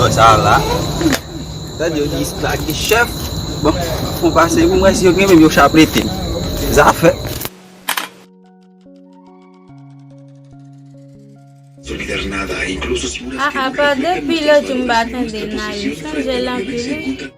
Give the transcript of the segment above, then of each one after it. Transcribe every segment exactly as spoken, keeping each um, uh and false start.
Sa la. Sa di yo di lage chèf. Bon, fon pase pou mwen si yo gen menm yo chaplete. Zafè. Ah, apa depi lòt jou m pa tande Naï, m sonje l anpil wi.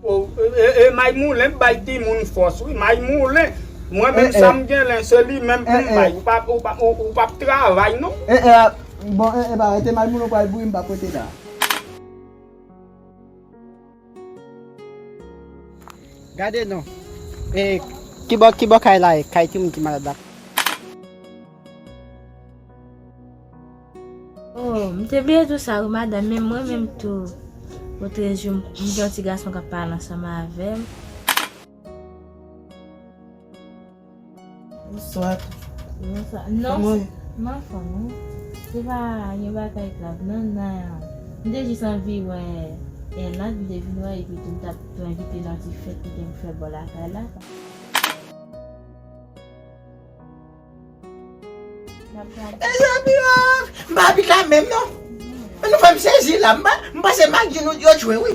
O, e, e, e May Moulen k bay timoun fòs wi, May Moulen. Mwen menm sa m gen len se li menm pou m bay. Ou p ap, ou p ap, ou, ou p ap travay non. Bon, e, e, ba, rete May Moulen pral bouyi m p ap rete la. Gade non. E, kibò, kibò kay la ye? Kay timoun ki malad la. Oh, m te bliye di w sa wi madanm, men mwen menm tou. Otrejou, m gen yon ti gason k ap pale ansanm avè m. Bonswa. Bonswa. Non, m anfòm wi. Se pa yon bagay grav non, nan. M te jis anvi wè Erland, m te vin wè, epi tou m t ap tou envite nan ti fèt ki gen pou fè bò lakay la. Mezanmi o, m pa abit la menm non. Men nou fè m sezi la, m pa, m panse m ak Djinoud yo jwe wi.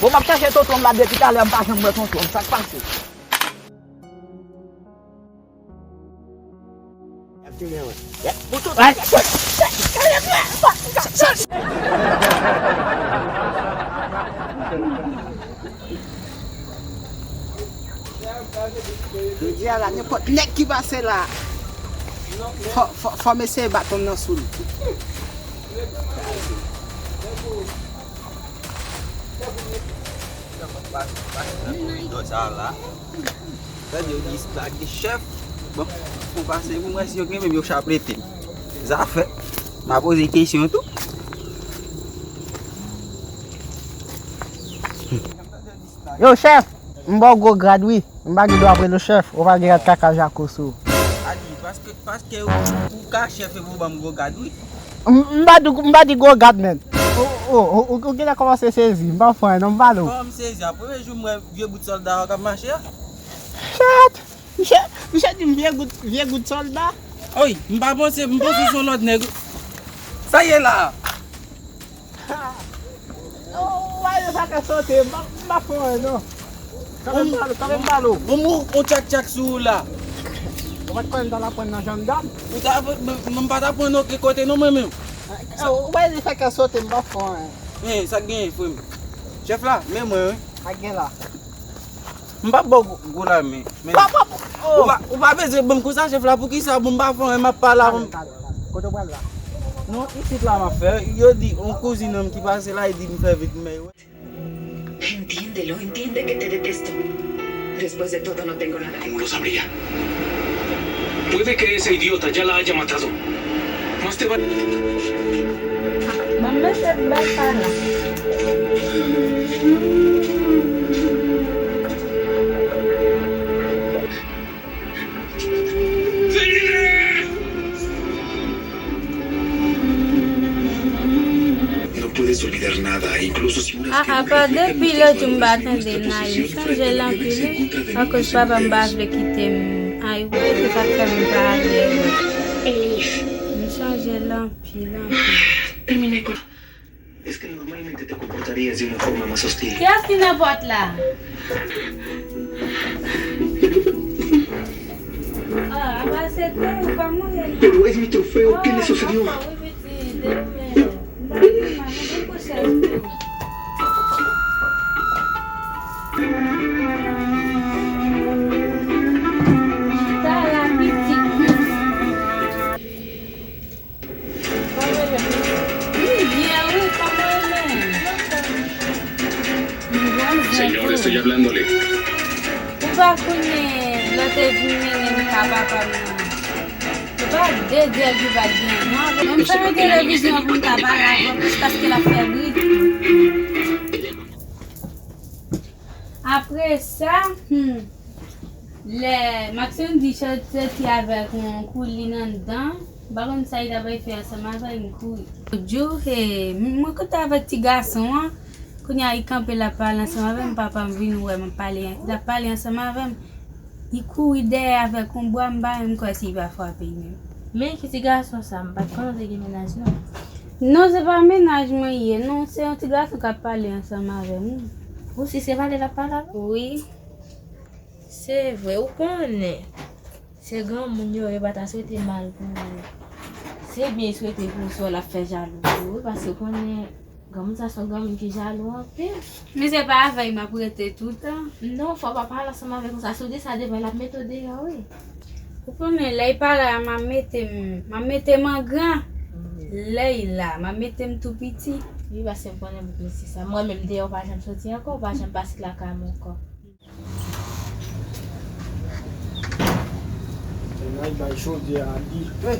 Bon, m ap chache tonton m la depi talè, m pa janm wè tonton m. Sa k pase? Jodi a la, nenpòt nèg ki pase la, fò, fò, fò m eseye bat yon nan sou li. Sa la. Sa di yo di lage chèf. Bon, fon pase pou mwen si yo gen menm yo chaplete. Zafè. M a poze kesyon tou. Yo, chèf, m ba w gwo grad wi. M pa gen dwa rele w chèf, ou pa gen rad kaka jako sou ou. Adi, paske, paske ou, ou ka chèf epi ou ban m gwo grad wi. M, m pa di, m pa di gwo grad, menn. Ou, ou, ou, ou genlè kòmanse sezi, m pa fè anyen non, m pale w. Kòman m sezi a? Premye jou m wè vye bout sòlda a k ap mache a. Chat! Misye, misye di m vye gout, vye gout sòlda. Oy, m pa panse, m panse se yon lòt nèg. Sa ye la? Ou pa wè sa ka sote, m pa, m pa fè anyen non. Kanpe m pale, kanpe m pale w. Bon, bon, on tchak tchak sou ou la. Ou pa t konnen m t al aprann nan jandam? Ou ta, m, m, m pa t aprann okenn kote non mwen menm. Ou pa wè sa ka sote, m pa fè anyen. Men, sa k genyen, frè m? Chèf la, men mwen wi. Sa k gen la? M p ap ba w gwo, gwo lamen. Men, ou pa, ou pa bezwen ban m konsa, chèf la. Poukisa? Bon, m pa fè anyen, m ap pale avè w. Kote w pral la? Non, isit la m ap fè. Yo di, yon kouzin an m ki pase la, li di m fè vit, men. Entiéndelo, entiende que te detesto. Después de todo no tengo nada que... ¿Cómo lo sabría? Puede que ese idiota ya la haya matado. Más te vale... Ban m mete bal pa la. Ah, apa depi lòt jou m pa tande Naï, m sonje l anpil wi. Akoz papa m pa vle kite m. Ay, wi, se sa k fè m pa ale. M sonje l anpil, anpil. Es que normalmente te comportarías de una forma más hostil. Kiyès ki nan pòt la? Ah, apa se te ou pa mouye non. Pero es mi trofeo, ¿qué le sucedió? Señor, estoy hablándole. Ou pa konnen lè w te vin mennen m ka papa m nan. Se pa de dyèl ki pa t genyen non. Menm fèmen televizyon pou m ta pale avè w plis paske l ap fè bri. Apre sa, hmm. Lè Maxon di sòti avèk yon kouli nan dan, m pa konn sa li t ap fè ansanm avè l, m kouri. Jou, he, m, mwen kote avèk ti gason an, kounye a li kanpe l ap pale ansanm avè m, papa m vin wè m ap pale, l ap pale ansanm avè m. Li kouri dèyè avèk yon bwa, m pa menm kwè si li pa frape l menm. Men ki ti gason sa, m pa t konnen w te gen mennaj non. Non, se pa mennaj mwen ye, non, se yon ti gason k ap pale ansanm avè m. Ou si se pale l ap pale avè w? Wi. Se vre, ou konnen, se granmoun yo, yo pa ta swete mal pou ou. Se byen swete pou ou, swa l ap fè jalou pou ou, paske ou konnen, granmoun sa se yon granmoun ki jalou anpil. Men se pa avè l m ap rete toutan. Non, fò w pa pale ansanm avè l konsa, si w di sa devan l, l ap mete w deyò, wi. Ou konnen, lè l pa la, m ap mete m, m ap mete m an gran. Wi. Lè l la, m ap mete m tou piti. Wi, paske m konnen bouk mesye sa. Mwen menm, deyò, w pa janm soti ankò, w pa janm pase lakay mwen ankò. Mennaj bay chodyè a dife.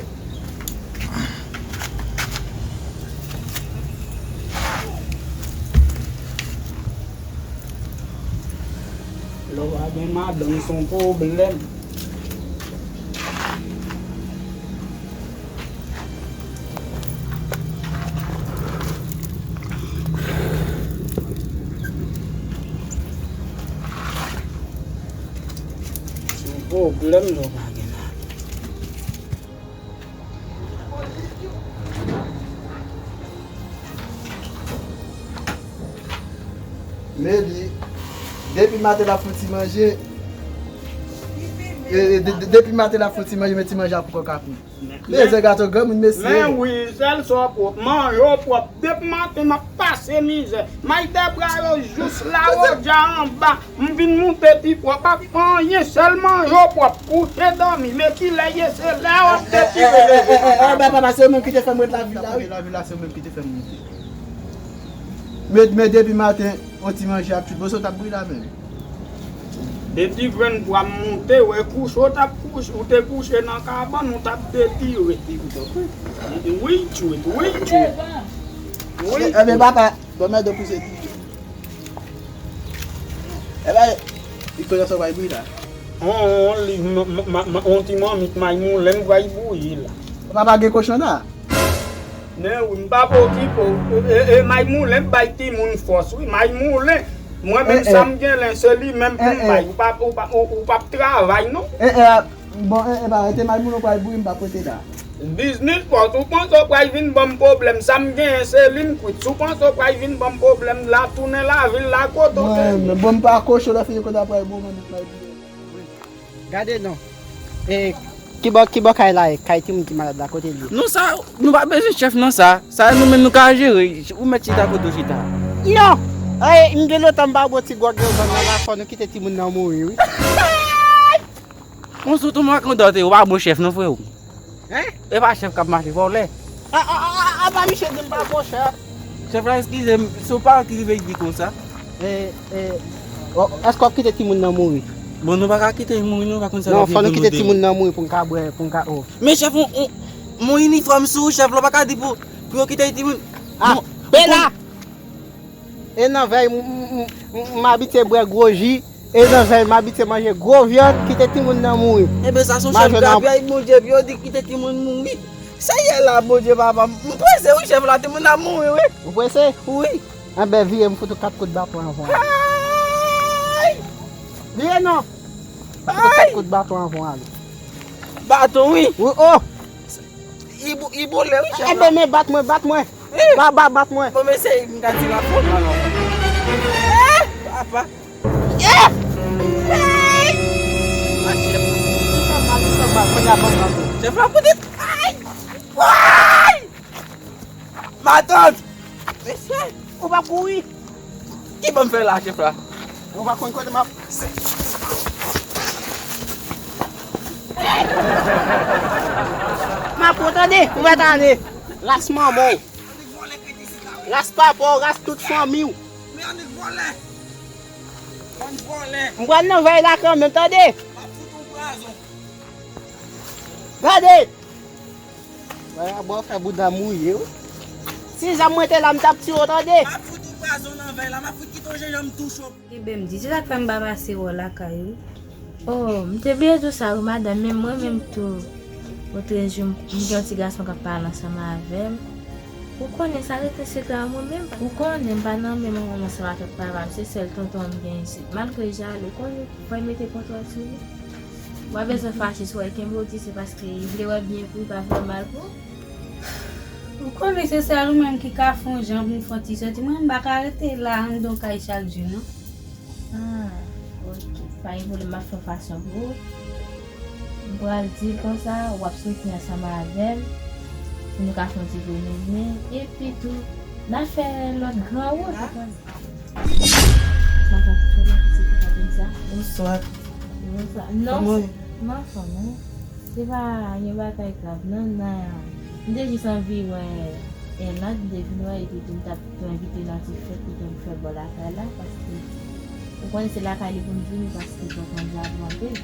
Lè w pa gen madanm, se yon pwoblèm. Se yon pwoblèm lè w pa gen madanm. Men li, depi maten l ap fè ti manje, e, e, de- de- depi maten l ap fè ti manje, men ti manje a poko ka fini. Mezè gato granmoun mesye. Men wi, sèl sa w pwòp, manje w pwòp. Depi maten m ap pase mizè. May dèbra yo jous lawodja anba. M vin moute pi pwòp. Pa anyen, sèl manje w pwòp. Kouche dòmi. Men kilè ye, se lè w ap detire leve. Anba papa, se ou menm ki te fè m ret lavil la, wi. Lavil la, se ou menm ki te fè m moute. Men, men depi maten, yon ti manje ap tout. Bon, sa w t ap brile la menm. Depi grenn pwa m moute, wè kouche, w t ap kouche, ou te kouche nan kabann, ou t ap detire. Wi, tchwit, wi, tchwit. Wi. Ebyen, papa, bon, mèt w pouse di. Ebyen, li konnen sa w bay bri la. On, on, li, m, m, m, m, on ti manmit may moulen m pral bouyi la. Papa gen kochon la. Men wi, m p ap okipe w. E, e, e, may moulen bay timoun fòs, wi, may moulen. Mwen menm, eh, eh, sa m gen len, se li menm pou m, eh, eh, bay. Ou p ap, ou p ap, ou, ou p ap travay, non. Eh, eh, a, bon, eh, eh, pa rete may moulen, ou pral bouyi, m p ap rete la. Biznis fòs, ou panse w pral vin ban m pwoblèm, sa m genyen, se li m kwit. Si w panse w pral vin ban m pwoblèm, la tounen lavil la, kote w te ye? Mwen, bon, m pa kochon, lè fini kote apre, bon, mwen, mwen, Gade non. E, kibò, kibò kay la ye? Kay timoun ki malad la, kote l ye? Non, sa, nou pa bezwen chèf nan sa. Sa, nou menm nou ka jere. Ou mèt chita kote w chita. Non! Ay, m gen lontan m pa bwè ti gwòg yo, bann nan la fò nou kite timoun nan mouri, wi. Bon, sou tou mwen konn dòte, ou pa bon chèf non, frè w. Hein? E pa chèf k ap mache vòlè. A, a, a, a, a, pa misye di m pa bon chèf. Chèf la, eskize m, se w pa ki rive di konsa. E, e, o, èske w ap kite timoun nan mouri? Bon, nou pa ka kite l mouri, nou pa konn sa l ap vin pou nou demen. Non, fò nou kite timoun nan mouri pou n ka bwè, pou n ka, o. Men chèf, on, on, yon inifòm sou ou, chèf la, w pa ka di pou, pou yo kite timoun. A, non, Bela! E nan vèy, m, m, m, m, m abitye bwè gwo ji. E nan vèy, m abitye manje gwo vyann, kite timoun nan mouri. Enben, sa se yon chèf grapyay, Bondye, epi yo di kite timoun mouri. Sa ye la, Bondye, papa m. M prese, wi, chèf la, timoun ap mouri, wi. Ou prese? Wi. Enben, vire, m fout ou kat kout baton anvan. Ay! Vire non. M fout ou kat kout baton anvan ale. Baton, wi. Wi, o! Li bou-, li boule, wi, chèf la. Enben, men bat mwen, bat mwen. Eh! Ba, ba, bat mwen. Bon, men se, m ka di la pou. Eh! Papa. Eh! Hey! Chèf la pote. Ay! Way! Matant! Mesye, ou pa kouri. Ki ban m fè la, chèf la? Ou pa konn kote m ap. M ap pran, tande, ou mèt ale. Ras manman w. Ras papa w, ras tout fanmi w. Men annik vòlè. Annik vòlè. M pral nan vèy la kanmenm, tande. M ap fout ou prazon. Gade. Vaya bò fè bouda mouye, wi. Si zam mwen te la, m t ap tiye w, tande. M ap fout ou prazon nan vèy la, m ap fout kite w jenjanm touche w. Ebyen m di, se sa k fè m pa pase wè w lakay ou. Oh, m te bliye di w sa wi, madanm, men mwen menm tou, otrejou, m gen yon ti gason k ap pale ansanm avè m. Ou konnen sa rete sekrè an mwen menm. Ou konnen m pa nan menm rayonn ansanm avèk papa m, se sèl tonton m gen isit. Malgre l jalou, ou konnen fò l mete kontwòl sou li. Mwen bezwen fache sou w, kenbe w di se paske li vle wè byen pou li, pa vle wè mal pou ou. Ou konnen se sèl ou menm ki ka fè yon jan pou m fè yon ti sòti. Mwen, m pa ka rete la anndan yon kay chak jou, non. Ah, ok. Pa gen pwoblèm, m ap fè yon fason pou ou. M pral di l konsa, w ap soti ansanm avè m, pou nou ka fè yon ti pwomennen, epi tou, n a fè lòt gran wout, ou konnen. Matant, konnen pitit ou pa konn sa? Bonswa. Bonswa. Non, kòman w ye? M anfòm, wi. Se pa yon bagay grav, non, nan. M te jis anvi wè Ella, m te vin wè, epi tou m t ap tou envite nan ti fèt li te fè bò lakay la, paske ou konnen se lakay li pou m vini, paske tonton jalou anpil.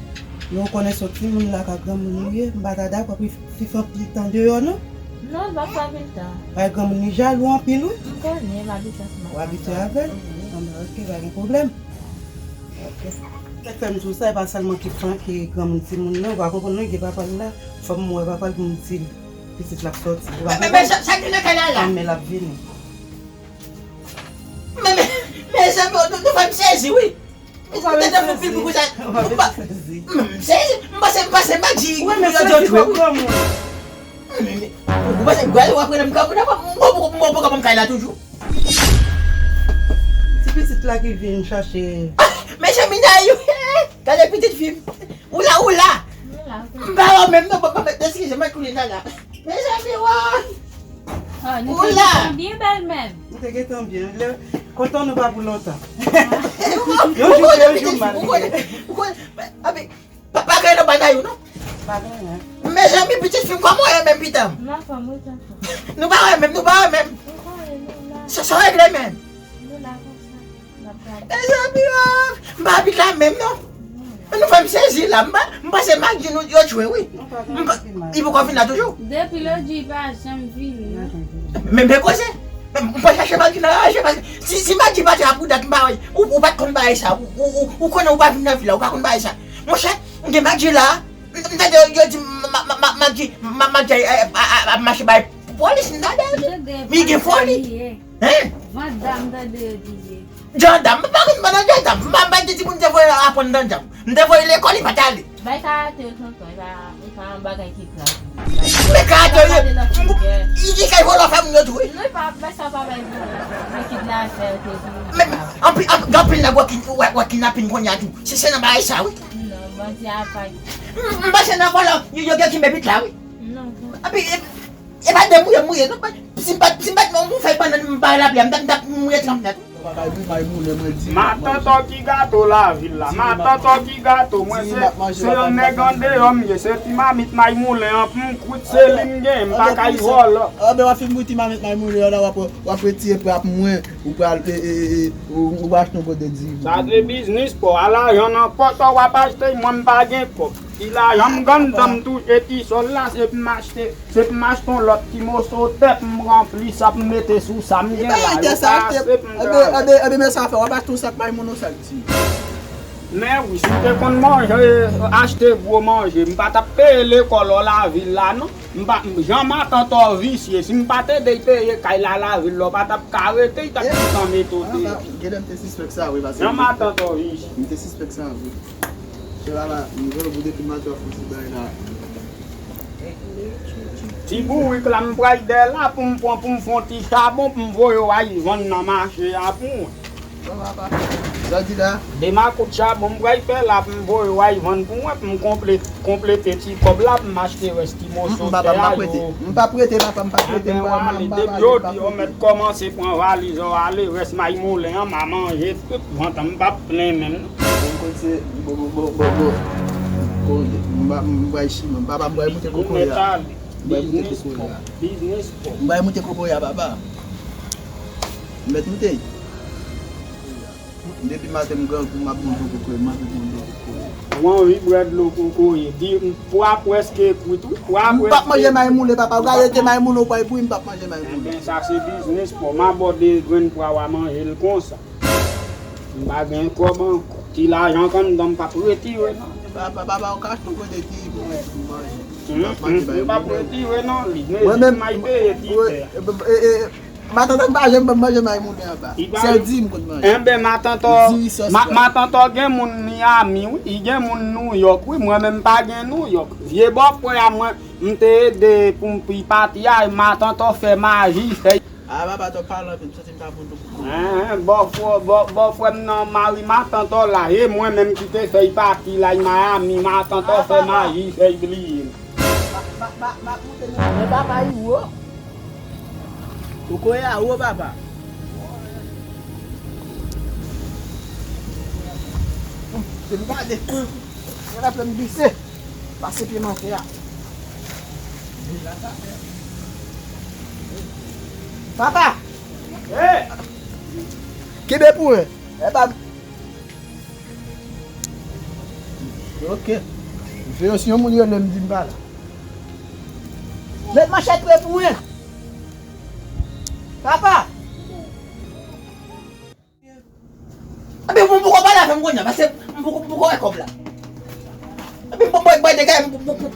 Men ou konnen se yon timoun lakay granmoun li ye, m pa ta dakò pou li fè anpil tan deyò, non. Non, l p ap fè anpil tan. Paske granmoun li jalou anpil, wi. M konnen, m abitye ansanm ak... Ou abitye avè l? Wi. Anben, ok, pa gen pwoblèm. Ok. Sa k fè m di w sa, e pa sèlman ki fan, ki granmoun timoun, non, ou pa konprann, non, gen papa l la, fò m wè papa l pou m di l. Pitit la ap sòti. Men, men, men, sa, sa ki nan kay la, la? Anben, l ap vini. Men, men, mezanmi, nou, nou fè m sezi, wi. Ou pa vin sezi. Ou pa vin sezi. M sezi. M panse, m panse m pa di. Ou renmen sezi twòp, granmoun. Men, men, ou panse m gade w ap rele m granmoun, mwen poko, mwen poko ban m kay la toujou. Ti pitit la ki vin chache. Ah, mezanmi, Nayou, gade pitit fi m. Ou la, ou la. M pa wè w menm non, papa, eskize m, kounye a la. Mezanmi, wa. Ah, nou te gentan byen bèl menm. Nou te gentan byen. Lè, kontan nou pa pou lontan. Yon jou byen, yon jou mal. Ou konnen, ou konnen, pa, pa, pa gen nan bagay ou non. Pa gen anyen. Mezanmi, pitit fi m, kòman w ye menm, pitit m? M anfòm, wi, tonton. Nou pa wè menm, nou pa wè menm. Ou konnen, nou la. Sa, sa regle menm. Nou la konsa. Mezanmi, oh, m pa abitye la menm non. Nou fè m sezi la, m pa, m panse Maggi nou yo tchwe wi. M pa, li poko fin la toujou. Depi lòt jou li pa janm vini non. Men, men koze, m pa chache Maggi nan raje, paske si, si Maggi pa te la pou dat, m pa wè, ou, ou pa t konn bagay sa, ou, ou, ou, ou konnen ou pa vin nan vil la, ou pa konn bagay sa. Monchè, m gen Maggi la, m, m tande yo, yo di ma, ma, ma, Maggi, ma, Maggi, eh, a, a, a, mache bay polis, m tande yo di, men gen foli. Hein? Vant dam tande yo di ye. Jandam, m pa konn pandan jandam. M pa, m pa di timoun te voye aprann jandam. M te voye lekòl, li pa t ale. Bay karate yo tonton, e pa, e pa yon bagay ki grav. Men karate yo ye. Li, li kay vòlò fè moun yo tou wi. Non, e pa, bay sa pa bay vòlò. Bay kidnapè yo te di. Men, anpil, anpil, gen anpil nèg wè ki, wè, wè kidnapin kounye a tou. Se, se nan bagay sa wi. Non, bandi a pa. M, m panse nan vòlò, yo, yo gen ki mebit la wi. Non, non. Anpil, e, E pa de mouye mouye non. Si m pa, si m pa t mouye, m fè pandan m pa lapli a, m t ap, m t ap mouye tranp nèt. Matant Oki gato lavil la. Matant Oki gato, mwen se, se yon nèg andeyò m ye. Se ti mamit may moulen an pou m kwit, se li m gen, m pa kay vòlò. Anben w ap fin kwit ti mamit may moulen an la, w ap, w ap retire pwa pou mwen, ou pral, e, e, e, e, ou, ou achte yon kote di. Sa se biznis pa w, a lajan nan pòch ou w ap achte, mwen m pa gen kòb. Ti lajan m ganntan m touche ti sòl la, se pou m achte. Se pou m achte yon lòt ti moso tè pou m ranpli sa pou m mete sou sa m gen la. Yo pa asepte m travay. Anben, anben, men sa fè, w ap achte yon sak may moun, yon sak ti. Men wi, si m te konn manje, achte gwo manje, m pa t ap peye lekòl ou lavil la non. M pa, jan matant ou visye, si m pa t ede l peye kay la lavil la, ou pa t ap ka rete, li t ap gentan mete w deyò. Genlè m te sispèk sa wi, paske jan matant ou visye. M te sispèk sa wi. Chè papa, m wè w depi maten w ap fè ti bagay la. Ti bourik la, m pral dèyè la pou m pran, pou m fè yon ti chabon pou m voye w al vann nan mache a pou mwen. Bon, papa. Sa w di la? De makout chabon m pral fè la pou m voye w al vann pou mwen, pou m konple-, konplete ti kòb la, pou m achte rès ti moso tè a yo. M p ap prete. M p ap prete, papa, m p ap prete. Anben w ale, depi yo di yo mèt kòmanse pran valiz ou ale, rès may moulen an, m a manje. Tout vantan, m p ap plenyen menm non. Bon, kote, bon, bon, bon, bon, bon. Kote, m ba, m bay chimen, papa, m bay moute kokoye a. M bay moute kokoye a. Biznis pa w. M bay moute kokoye a, papa. M mèt moute. Depi maten, m grangou, m ap bwè dlo kokoye, m ap bwè dlo kokoye. Ou anvi bwè dlo kokoye. Di, pwa prèske kwit, wi, pwa prèske kwit. M p ap manje may moulen, papa. Ou ka rete may moulen, ou bay bouyi, m p ap manje may moulen. Enben, sa se biznis pa w. M abòde grenn pwa w a manje l konsa. M pa gen kòb ankò. Ti lajan k anndan m p ap retire non. Papa, papa, ou ka tou kote ti pou mwen pou manje. M ap manje bay moun. Li pa pou retire non, li. Mwen menm, may peye ti tè. Matant an pa janm ban m manje may moun anba. Sèl diri m konn manje. Enben, matant an, matant an gen moun Miami, wi. Li gen moun New York, wi. Mwen menm m pa gen New York. Vye bòfrè a mwen, m te ede pou m pi pati a, matant an fè maji, fè. A, papa, twò pale anpil, m santi m ta pran tout. Hein, bòfrè, bò, bòfrè m nan mari matant an la, e mwen menm ki te fè l pati la, Miami, matant an fè maji, fè l bliye m. M ap moute nan men papa Iwo. Ou koye a wo, papa. Se m gade. Mwen ap fè m glise. Pase pye m atè a. Papa! Kenbe pou mwen. Epa. Ok. M fè yo si yon moun rele m di m pa la. Met manchèt pre pou mwen. Papa! Epi m poko pale avè m kounye a, paske m poko, m poko wè kòb la. Epi m poko bay dega, m poko,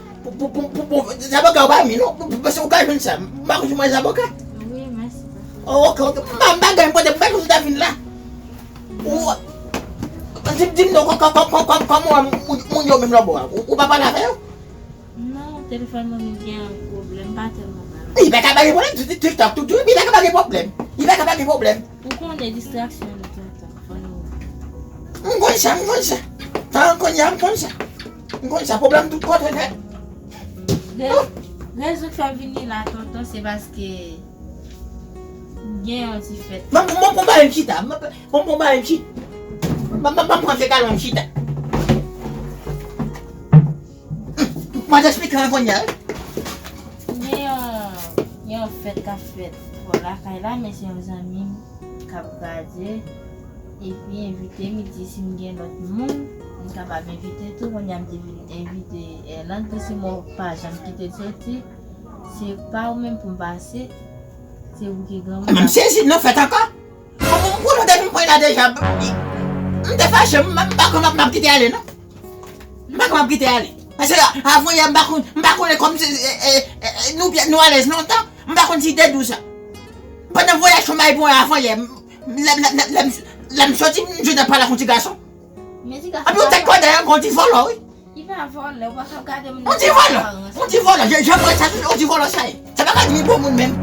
zaboka ou pa mi non, paske ou ka jwenn sa, m pa konn si mwen zaboka. Wi, mèsi. Oh, ok, ok, m pa, m pa gen, m pote, m pa konn si ta vin la. Ou, di, di m non, kòman moun yo menm lòbò a, ou pa pale avè yo? Non, telefòn mwen menm gen yon pwoblèm, m pa tèlman pale. Li pa ka pa gen pwoblèm, TikTok, tout, tout, li pa ka pa gen pwoblèm. Li pa ka pa gen pwoblèm. Ou konnen distraksyon li gentan, fò nou. M konn sa, m konn sa. Tan kounye a, m konn sa. M konn sa, pwoblèm tout kote nèt. Rezon k fè m vini la, tonton, se paske gen yon ti fèt. Bon, bon, bon, ba m chita. Bon, bon, ba m chita. Bon, bon, bon, pran se kalon m chita. Mwen te esplike an kounye a. Gen yon, gen yon fèt k ap fèt bò lakay la, men se yon zanmi m k ap gade. Epi envite m, li di si m gen lòt moun, m kapab envite tou. Kounye a m te vin envite Erland, pou si mwen pa janm kite l soti. Se pa ou menm pou m pase, se ou ki granmoun. Men m sezi, non, fèt ankò. Bon, bon, bon, depi m pran la deja, m te fache, m pa kwè m ap kite ale, non. M pa kwè m ap kite ale. Paske avan yè, m pa konn, m pa konnen kòm se, e, e, e, nou, nou alèz lontan, m pa konn si te dou sa. Pandan vwayaj Chomay pran avan yè, lè, lè, lè, lè, lè m soti, m jwenn ap pale ak yon ti gason. Epi yon tèt kòdèy ankò, yon ti vòlò, wi. Li pa vòlè, ou pa ka gade moun nan aparans. On ti vòlò, on ti vòlò, jan, jan mwen sa, on ti vòlò sa ye. Sa pa ka di li bon moun menm.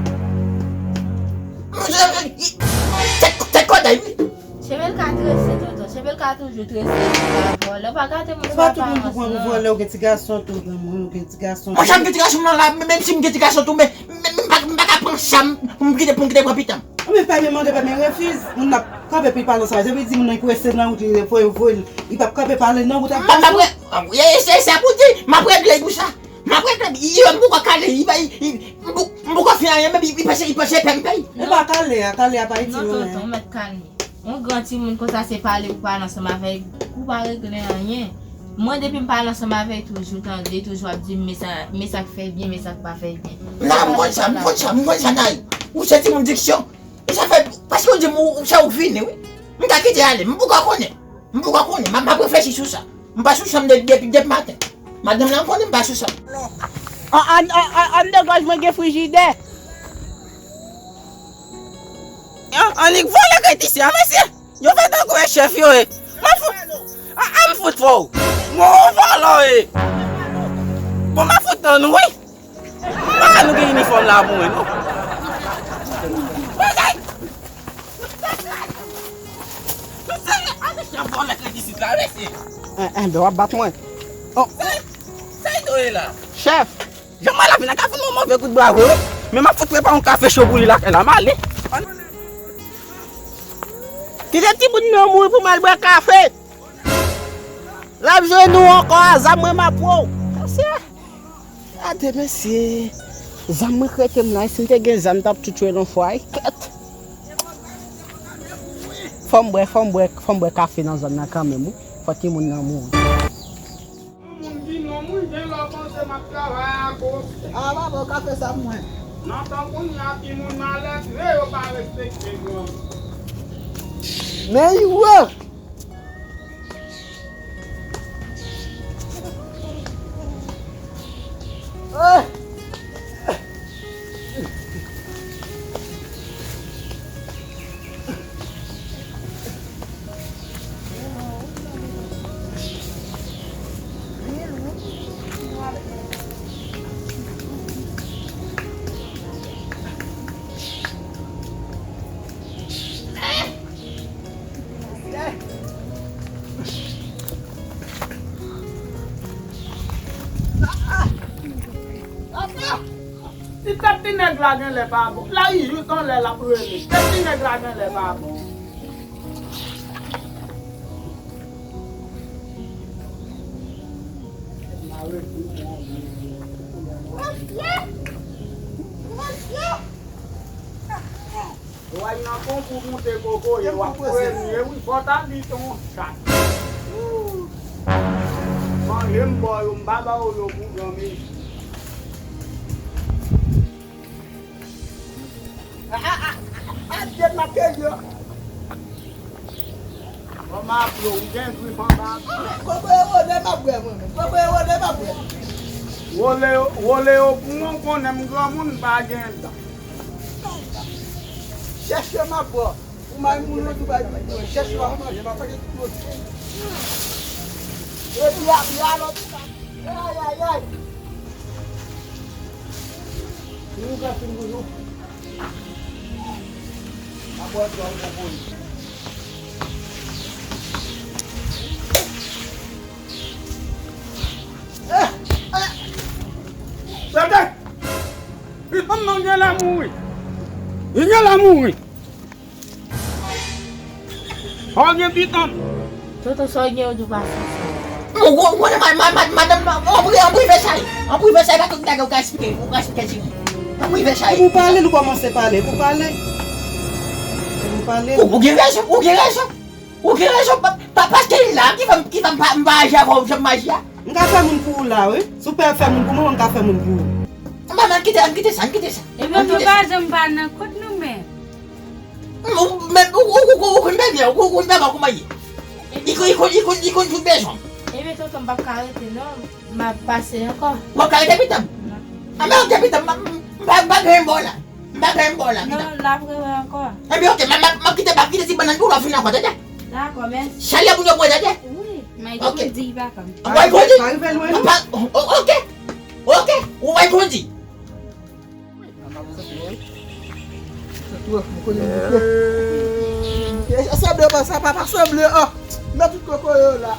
Tèt, tèt kòdèy, wi. Cheve l ka trese, tonton, cheve l ka toujou trese, li pa vòlè, ou pa gade moun sou aparans non. Se pa tout moun pou pran pou vòlè, ou gen ti gason tou, granmoun, ou gen ti gason. Mwen, jan m gen ti gason m nan la, menm si m gen ti gason tou, men, men, men, m pa, m pa ka pran sa, m, pou m kite, pou m kite pran pitan. Ou menm pa menm mande, pa menm refiz. Moun ap kanpe pou l pale ansanm. Depi di moun nan li prese nan wout li, voye, voye l. Li p ap kanpe pale nan wout ap pase. M ap re-, e, e, se sa pou di, m ap regle pou sa. M ap regle, li, li, m poko kale, li pa, li, li, m po-, m poko fè anyen, men li, li panse, li panse pè m pè l. E pa kale a, kale a pa itil anyen. Non, tonton, ou mèt kalme. Yon gran timoun konsa se pale pou pale ansanm avè l, ou pa regle anyen. Mwen depi m pale ansanm avè l toujou tande, toujou ap di m men sa, men sa k fè byen, men sa k pa fè byen. Nan, m konn sa, m konn sa, m konn sa, Nay. Ou se timoun diksyon. E sa fè, paske ou di m ou, ou se ou k vini, wi. M ka kite ale, m poko konnen. M poko konnen, m ap, m ap reflechi sou sa. M pa sou sa m de-, depi, depi maten. Madanm lan konnen m pa sou sa. An, an, an, an, anndan gòj mwen gen frijidè. An, annik vòlè k ret isi a, mesye. Yo fè tankou e chèf yo ye. M ap fout, a, a, m fout fè w. Bon, ou vòlò ye. Bon, m ap fout nan nou, wi. M pa wè nou gen inifòm la pou mwen, non. Bagay. Mesye, ale chèf vòlè k ret isit la, mesye. En, en, ben w ap bat mwen. Oh. Sa, sa y do ye la? Chèf. Jan mwen la vin la ka fout mwen move kout bra vre, wi. Men m ap fout prepare yon kafe cho pou li lakay la, m ale. Kite timoun nan mouri pou m al bwè kafe. L ap jwenn ou ankò a, zam mwen m ap pran w. Mesye. Gade, mesye. Zam mwen k rete m la, si m te gen zam, m t ap tou tchwe l yon fwa, wi. Kèt. Fò m bwè, fò m bwè, fò m bwè kafe nan zòn nan kanmenm, wi. Fò timoun nan mouri. Yon moun binòm, wi, gen lè w panse m ap travay akoz. A, papa, w ka fè sa pou mwen. Nan tan kounye a, timoun malètre, yo pa respekte gran. Men yo! Si tèt ti nèg la genlè pa bon, la li jis anlè l ap rele. Tèt ti nèg la genlè pa bon. Ou al nan konkou moute kokoye, w ap premye, wi, fò w ta di se yon chat. Manje m ba w yo, m pa ba w yo pou granmesi. A, a, a, a, a, Dye m ap keyi yo. Bon, m ap yo, ou gen grif anba. Kokoye wole m ap bwè mwen menm. Kokoye wole m ap bwè. Wole, wole yo pou mwen, konnen m granmoun, m pa gen tan. Chèche m ap bwè. Ou may moun yo tou bay pou mwen. Chèche w ap manje, m ap manje tout moun. Epi a, a lòt. Ay, ay, ay. Nou ka fin pou nou. Apre sa, ou konprann. Tande! Pitanm nan gen lè mouri. Li gen lè mouri. Ou gen pitanm. Tonton, sa w gen, ou di w pa santi. Ou, ou, ou konnen ma, ma, ma, madanm nan, an prive, an prive sa ye. An prive sa ye, pa tout bagay ou ka eksplike, ou ka eksplike timoun. An prive sa ye. Pou pale, nou kòmanse pale, pou pale. Pou pale. Ou, ou gen rezon, ou gen rezon. Ou gen rezon, pa, pa, paske li la, ki fè m, ki fè m pa, m pa aji avè w jan m aji a. M ka fè moun pou ou la, wi. Si w pè fè moun pou mwen, mwen m ka fè moun pou ou. Ann, ann kite, ann kite sa, ann kite sa. Ebyen, nou pa janm pa nan kont nou menm. Men ou, ou, ou, ou konn bèl, ou, ou konn bèl kòman ye. Li konn, li konn, li konn, li konn tout bezwen. Ebyen, tonton, m p ap ka rete, non. M ap pase ankò. W ap ka rete pitanm? Non. A, men ok, pitanm, m pa, m pa, m pa gen bò la. M pa gen bò la, pitanm. Non, l ap rele ankò. Ebyen, ok, m, m, m ap kite, m ap kite ti bannann pou w, w ap vin ankò, tande? Dakò, mèsi. Salye moun yo pou w, tande? Wi, m ay kondi, papa m. W ay kondi? Pa rive lwen, non. Pa, o, ok, ok, w ay kondi. Sanble pa sa, pa, pa sanble, oh. Nan tout kokoye yo la.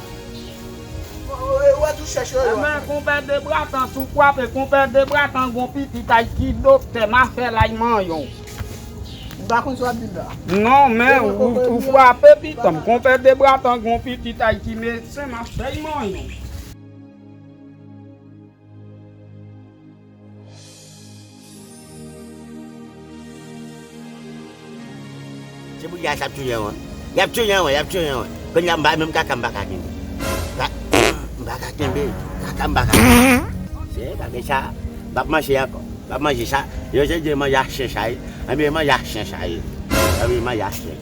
Ou wè tou chèche yo. Ebyen, konpè Debratan, si w kwape, konpè Debratan gon pitit ay ki doktè, m a fè l ay manyen w. M pa konn sa w ap di m la. Non, men ou, ou frape pitanm. Konpè Debratan gon pitit ay ki medsen, m a fè l manyen w. Se pou y a sa ap touye w, wi. Y ap touye w, wi, y ap touye w, wi. Kounye a, m pa, menm kaka m pa ka kenbe. Ka-, m pa ka kenbe. Kaka m pa ka kenbe. Se bagay sa, m p ap manje ankò. M p ap manje sa. Yo se di manje a chen sa ye. Ebyen, manje a chen sa ye. Ebyen, manje a chen.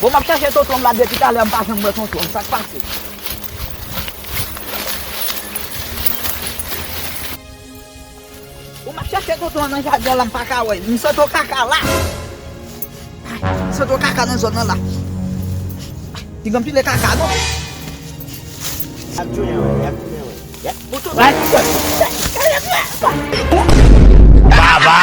Bon, m ap chèche tonton m la depi talè, m pa janm wè tonton m. Sa k pase? Bon, m ap chèche tonton an nan jaden an la, m pa ka wè l. M santi yon kaka la. Ay, m santi yon kaka nan zòn nan la. Ay, piga m pile kaka, non? Y ap touye w, y ap touye w. Y ap, baba!